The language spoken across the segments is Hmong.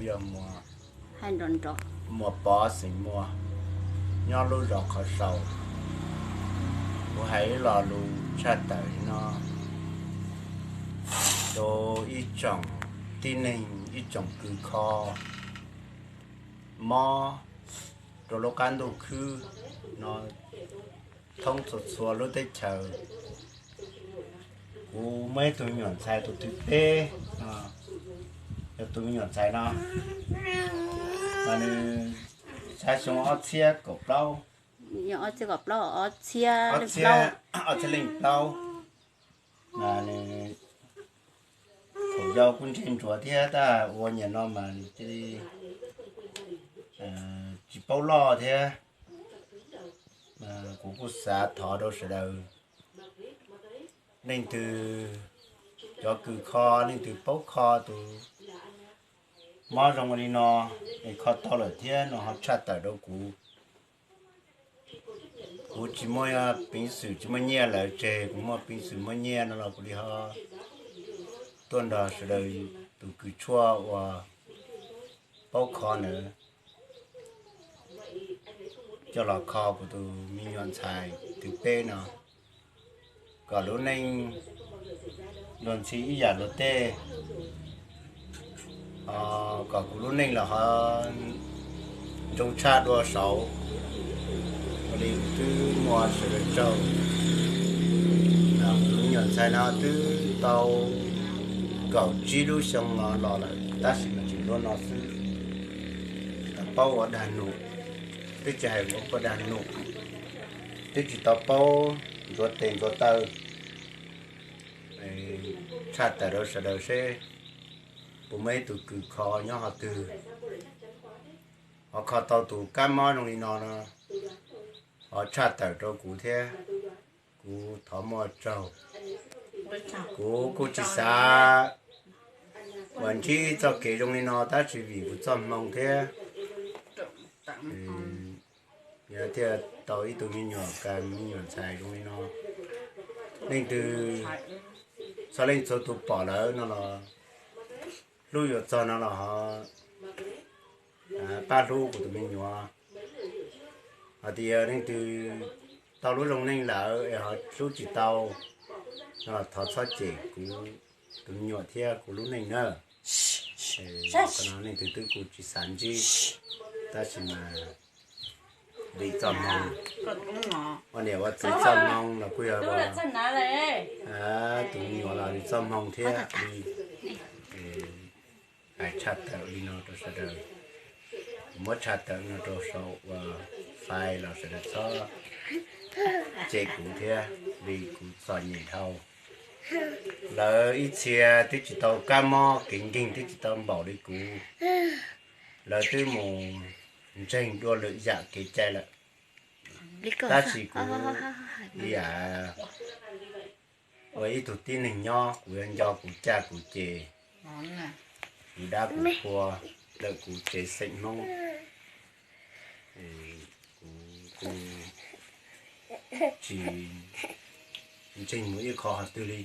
Yog Muas, Muas Pov xeem Muas, nyob lub zos Qhov Sau. Kuv hais ib lo lus tshaj tawm li no rau ib tsoom tib neeg, ib tsoom kws kho mob rau lub qab ntuj khwb no thoob txhua txhua lub teb chaws. Kuv muaj ib tug me nyuam ntxhais tus thib peb, yog tus me nyuam ntxhais no, mas nws xya xyoo ob txhiab kaum plaub, ob txhiab, ob txhiab leej plaub, mas nws thaum yau kuj ntse ntsuav thiab, tab ua nyias no mas nws cia li tsis paub loj thiab. Kuv kuj xav thov rau sawv daws, leej twg cov kws kho, leej twg paub kho tus mob zoo li no, es kho tau lawm thiab no ho tshaj tawm rau kuv. Kuv tsis muaj peev xwm, tsis muaj nyiaj lawv tseg, kuv muaj peev xwm muaj nyiaj no los kuv li ho tuaj nrog sawv daws tus kws tshuaj uas paub kho ntawd coj los kho kuv tus me nyuam ntxhais thib peb no, kom lub neej luag ntxhi ib yam luag tej, kom kuv lub neej los ho zoo tshaj dua saud. Ua li twb muaj sawv daws tsaug, kuv tus me nyuam ntxhais no twb tau kaum tsib lub xyoo no los lawm, tab sis mas tseem nruab no xwb, tsis tau paub ua dag num, twb tsis hais ua dag num, twb tsis tau paub ntxuav tes ntxuav taw. Tshaj tawm rau sawv daws seb puas muaj ib tug kws kho nyob qhov twg, ho kho tau tus kab mob zoo li no no, ho tshaj tawm rau kuv thiab, kuv thov muaj tsaug. Kuv kuj tsis xav uas ntsib txoj kev zoo li no, tab sis vim kuv txoj hmoo thiab, yog thiaj tau ib tug me nyuam, me nyuam ntxhais zoo li no. Leej twg, txhua leej txhua tus pom lawm no los hlub yuav txog no los ho pab hlub kuv tus me nyuam. Hos tias leej twg tau lub zoo neej lawm es ho hlub tsis tau no los thov txhob cem kuv tus me nyuam thiab kuv lub neej na. Qhov no leej twg twb kuj tsis xav ntsib, tab sis mas vim txoj hmoo, ua niam ua txiv txoj hmoo los kuj yog tus me nyuam los nws txoj hmoo thiab li. Hais tshaj tawm li no rau sawv daws, kuv muab tshaj tawm no rau saum uas fais los sawv daws txhob cem kuv thiab, vim kuv txom nyem dhau. Lawv ib txhia twb tsis tau kab mob kev nkeeg, twb tsis tau npaum li kuv, lawv twb mus ntseeg dua lwm yam kev cai lawm, tab sis kuv ib yam ua ib tug tib neeg nyob, kuv yuav nco kuv caj kuv ces, kuv dab kuv qhua, lawm kuv tsev xeem Hmoob, kuv tsis ntseeg mus ib qho qhov twg li.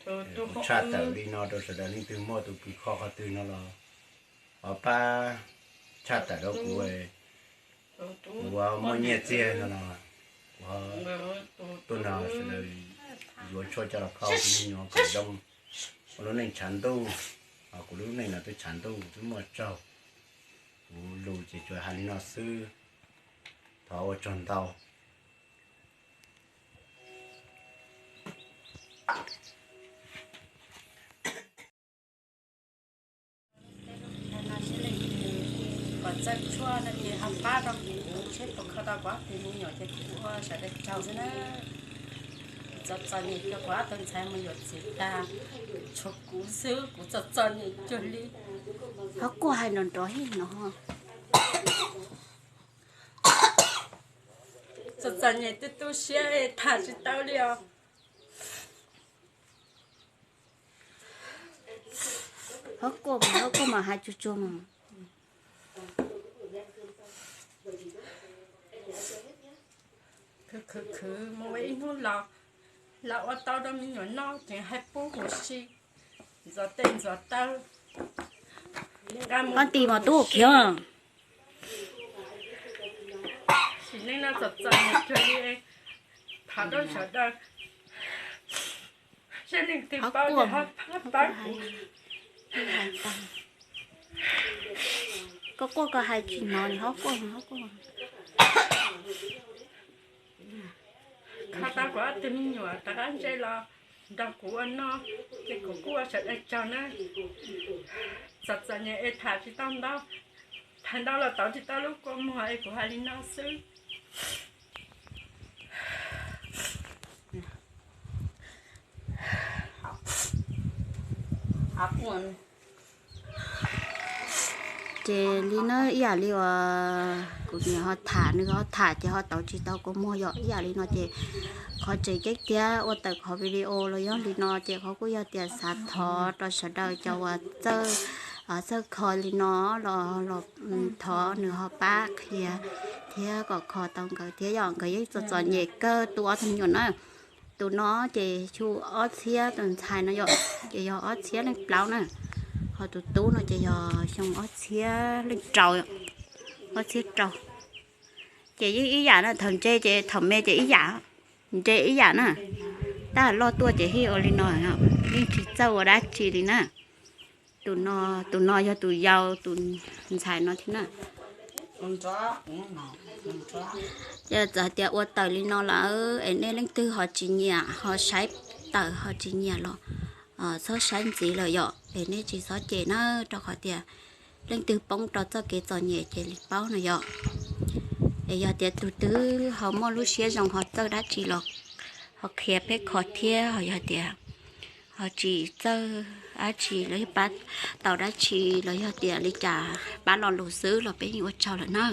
Kuv tshaj tawm li no rau sawv daws, leej twg muaj tus kws kho qhov twg no los ho pab tshaj tawm rau kuv, kuv muaj nyiaj txiag no los kuv tuaj nrog sawv daws yuav tshuaj coj los kho kuv me nyuam kom zoo, ua lub neej tshav ntuj. Kuv lub neej no twb tshav ntuj twb muaj tsaug, kuv lus ces tsuas hais li no xwb, thov ua tsaug ntau. Kom txawj tshuaj no ces ho pab rau kuv seb puas kho tau kuv ob tug me nyuam ces kuv ua sawv daws tsaug xwb na. Txom txom nyem rau kuv ob tug ntxhais mus yuav txiv tag, tshuav kuv xwb kuv txom txom nyem cuag li. Ho kuj hais nrov nrov hib no. Txom txom nyem tu tu siab tham tsis tau li os. Ho kuj, ho kuj mas hais tsuag tsuag mas. Khwv khwv khwv mus ua ib hnub los, los ua tau rau me nyuam noj ces hais pub huv si, ntxuav tes ntxuav taw. Koj nti mas tub khiav. Sim neej no txom txom nyem cuag li, thov rau sawv daws, seb leej twg paub ho pab kuv. Koj quaj koj hais tsis hnov, ho quaj ho quaj. Kho tau kuv ob tug me nyuam rov qab ntsej los nrog kuv ua noj, ces kuv kuj ua sawv daws tsaug na. Txom txom nyem es tham tsis tau ntau, tham ntau los tauv tsis tau lub kua muag es kuv hais li no xwb. Ces li na ib yam li uas kuv niam ho tham, nws ho tham ces ho tauv tsis tau kua muag yom. Ib yam li no ces qhov tseem ceeb thiab ua tawm qhov video los yog li no ces qhov kuj yog tias xav thov rau sawv daws cov uas txawj, txawj kho li no los, los thov nws ho pab qhia thiab kom kho tau nkawd thiab yom. Nkawd yeej txom txom nyem kawg tus ob tug me nyuam na. Tus no ces xyoo ob txhiab, tus ntxhais no yom, ces yog ob txhiab leej plaub na. Ho tus tub no ces yog xyoo ob txhiab leej rau, ob txhiab rau. Ces yeej ib yam na, thaum ntse ces thaum me ces ib yam, ntse ib yam na. Tab loj tuaj ces yeej ua li no, yeej tsis txawj ua dab tsi li na. Tus no, tus no yog tus yau, tus ntxhais no thiab na. Ces txawm tias ua tawm li no lawm es nej leej twg ho tsis nyiam ho saib tawm ho tsis nyiam los txhob saib ntxiv lawm yom, es nej tsis txhob cem na, rau qhov tias leej twg poob rau txoj kev txom nyem ces li paub no yom. Es yog tias tus twg ho muaj lub siab zoo ho txawj dab tsi los ho qhia peb kho thiab, ho yog tias ho tsis txawj dab tsi los yog pab tau dab tsi los yog tias li cas pab lo lus xwb los peb yeej ua tsaug lawm na.